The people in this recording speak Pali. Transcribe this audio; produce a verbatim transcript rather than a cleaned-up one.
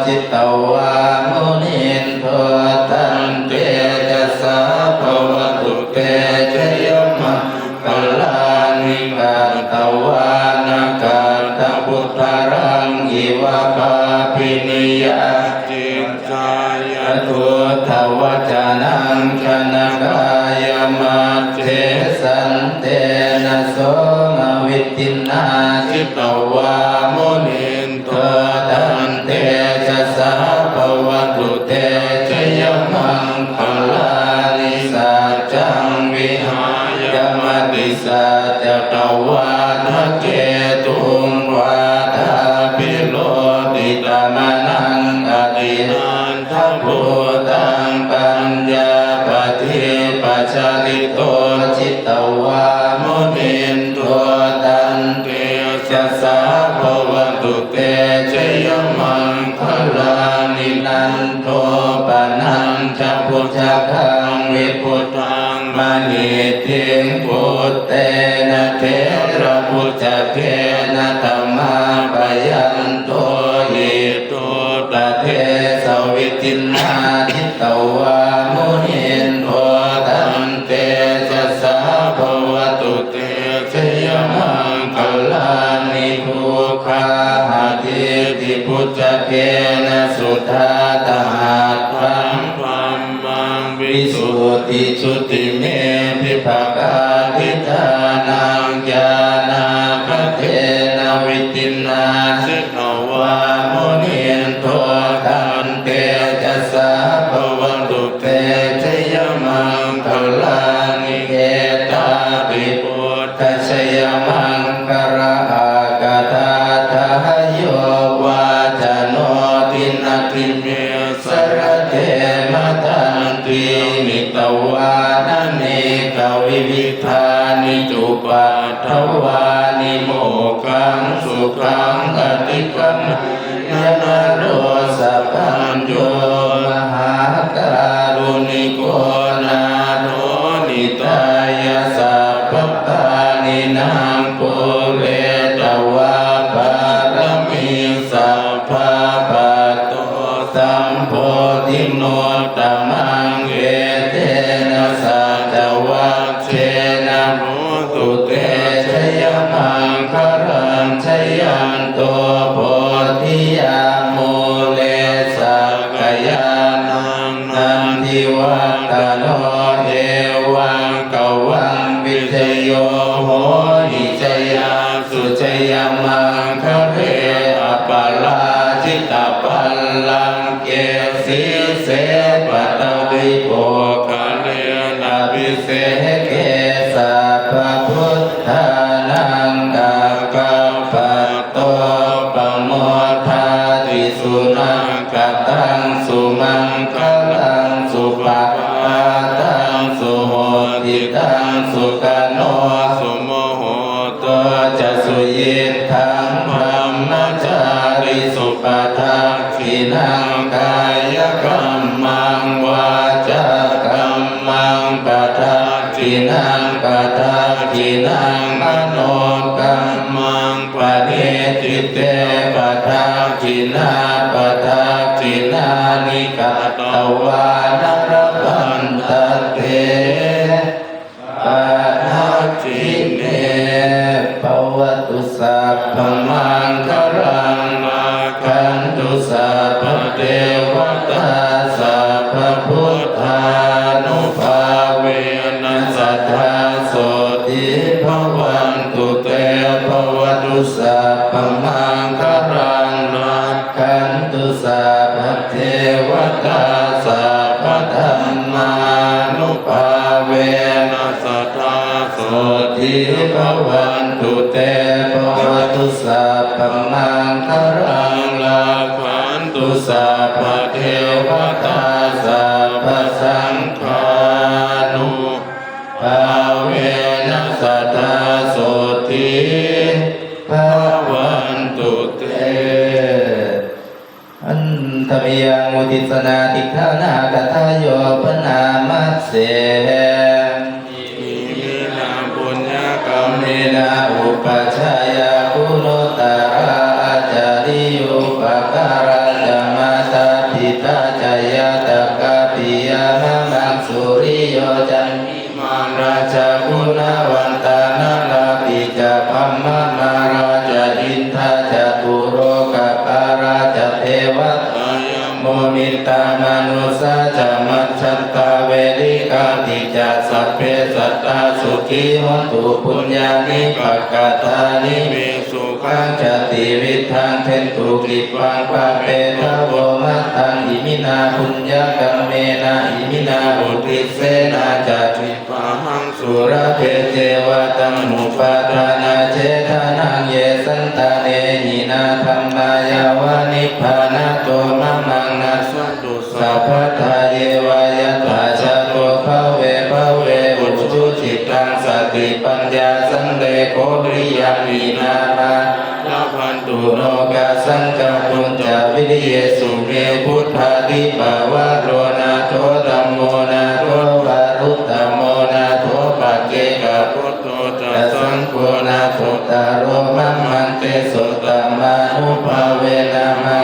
jitavā munindo taṃ tejasā bhavatu te jayamaṅgalāni. Katvāna kaṭṭhamudaraṃ iva gabbhinīyā ciñcāya duṭṭhavacanaṃ janakāyamajjhe santena somavidhinā jitavā munindo taṃ tejasā bhavatu te jayamaṅgalāni. Saccaṃ vihāya matisaccakavādaketuṃ vādābhiropitamanaṃ atiandhabhūtaṃ paññāpadīpajalito jitavā munindo taṃ tejasā bhavatu te jayamaṅgalāni. Nandopanandabhujagaṃ vibudhaṃ mahiddhiṃ puttena therabhujagena damāpayanto iddhūpadesavidhinā jitavā munindo taṃ tejasā bhavatu te jayamaṅgalāni. Duggāhadiṭṭhibhujagena sudaṭṭhahatthaṃ brahmaṃ visuddhijutimiddhibakābhidhānaṃ ñāṇāgadena vidhinā jitavā munindo taṃ tejasā bhavatu te jayamaṅgalāni. Etāpi buddhajayamaṅgalaaṭṭhagāthā yo vācano dinadine sarate matandī hitvānanekavividhāni cupaddavāni mokkhaṃ sukhaṃ adhigameyya naro sapañño. Mahākāruṇiko nātho hitāya sabbapāṇinaṃ pūretvā pāramī sabbā patto sambodhimuttamaṃ. Etena saccavajjena hotu te jayamaṅgalaṃ. Jayanto bodhiyā mūle sakyānaṃ nandivaḍḍhano evaṃ tvaṃ vijayo hohi jayassu jayamaṅgale. Aparājitapallaṅke sīse paṭhavipokkhare abhiseke sabbabuddhānaṃ aggappatto pamodati. Sunakkhattaṃ sumaṅgalaṃ supabhātaṃ suhuṭṭhitaṃ sukhaṇo sumuhutto ca suyiṭṭhaṃ brahmacārisu. Padakkhiṇaṃ kāyakammaṃ vācākammaṃ padakkhiṇaṃ padakkhiṇaṃ manokammaṃ paṇidhī te padakkhiṇā padakkhiṇāni katvāna labhantatthe padakkhiṇe. Bhavatu sabbamaṅgalaṃ rakkhantu sabbadevatā sabbabuddhānubhāvena sadā sotthī bhavantu te. Bhavatu sabbamaṅgalaṃ rakkhantu sabbadevatā sabbadhammānubhāvena sadā sotthī bhavantu te. Bhavatu sabbamaṅgalaṃ rakkhantu sabbadevatā sabbasaṅghānubhāvena sadā sotthī bhavantu te. Handa mayaṃ uddissanādhiṭṭhānagāthāyo bhaṇāma se. Iminā puññakammena upajjhāyā guṇuttarā ācariyūpakārā ca mā sukhī hontu, puññāni pakatāni me, sukhaṃ ca tividhaṃ dentu, khippaṃ pāpetha vomataṃ. Iminā puññakammena, iminā uddisena ca, khippāhaṃ sulabhe ceva, taṇhupādānachedanaṃ. Ye santāne hīnā dhammā, yāva nibbānato mamaṃ, nassantu sabbadā yeva, yattha jāto bhave bhave, ujucittaṃ satipaññā, sallekho viriyamhinā, mārā labhantu nokāsaṃ, kātuñca viriyesu me. Buddhādhipavaro nātho, dhammo nātho varuttamo, nātho paccekabuddho ca, saṅgho nāthottaro mamaṃ. Tesottamānubhāvena, mā